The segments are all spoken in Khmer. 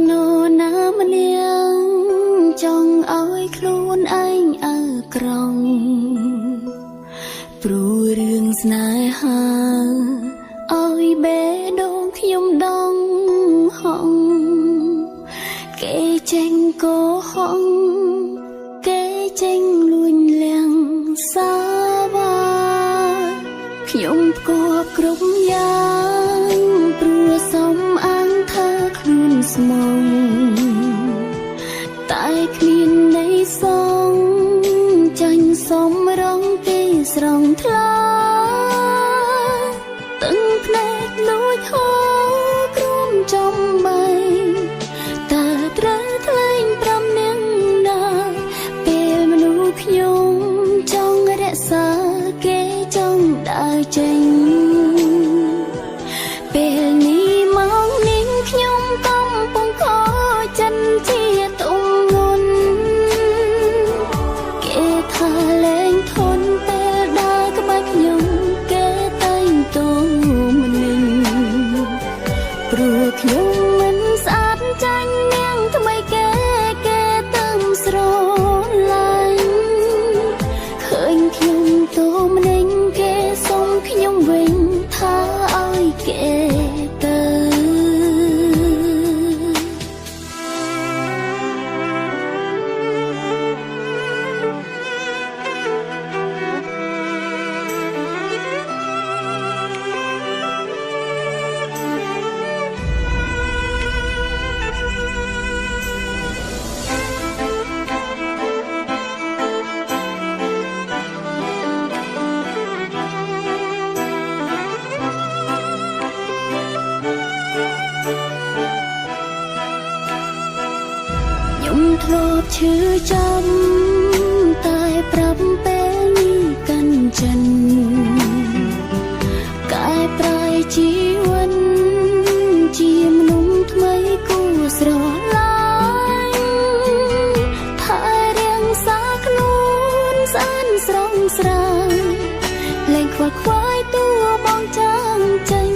នរណាម្នាក់ចង់ឲ្យខ្លួនឯងអើក្រងព្រោះរឿងស្នេហាឲ្យបេះដូងខ្ញុំដងហងគេចេញកោហងគេចេញលួញលៀងសាវ៉ាខ្ញុំផ្គប់គ្រប់យ៉ាងព្រោះសំអាងថាខ្លួនស្មងតែគ្មានន័យសងចាញ់សំរងគេស្រង់ថ្លាទាំងភ្នែកលួចហូរក្រុមចំបីតើត្រូវថ្លែងប្រាប់នាងណាពេលមនុស្សខ្ញុំចង់រក្សាគេចង់ដើរចេញ ពេលនេះមកនេះខ្ញុំកំពុងខចិនជាទុំងន់គេថាលែងធន់ពេលដើរក្បែរខ្ញុំគេតែងទមនិញព្រោះខ្ញុំមិនស្អាតចាញ់នាងថ្មីគេគេតាមស្រឡាញ់ឃើញខ្ញុំទមនិញគេសុំខ្ញុំវិញថាឲ្យគេទៅ ខ្ញុំធ្លាប់ឈឺចាំតែប្រាប់ពេលនេះកាន់ចិនកែប្រែជីវិតជាមនុស្សថ្មីគួរស្រឡាញ់ថែរាងសាខ្លួនស្អាតស្រងស្រាយលែងខ្វល់ខ្វាយតួបងចាំងចេញ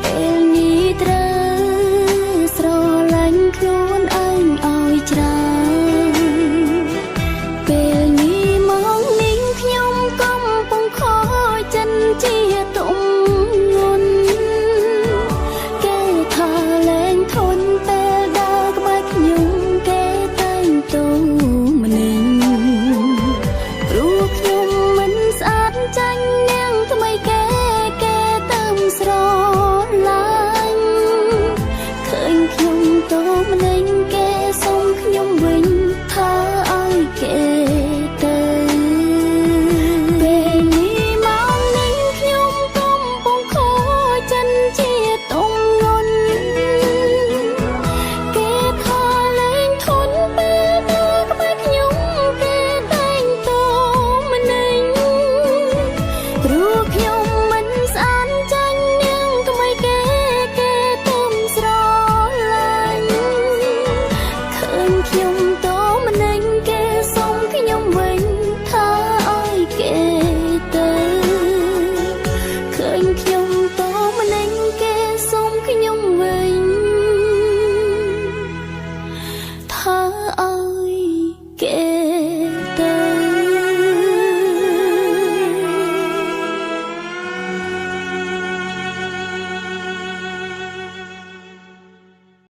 ពេលនេះត្រូវស្រឡាញ់ខ្លួនឯងឲ្យច្រើន ពេលនេះមកនេះខ្ញុំកំពុងខចិនជាទុំងន់គេថាលែងធន់ពេលដើរក្បែរខ្ញុំគេតែងទមនិញព្រោះខ្ញុំមិនស្អាតចាញ់នាងថ្មីគេគេតាមស្រឡាញ់ឃើញខ្ញុំទមនិញគេ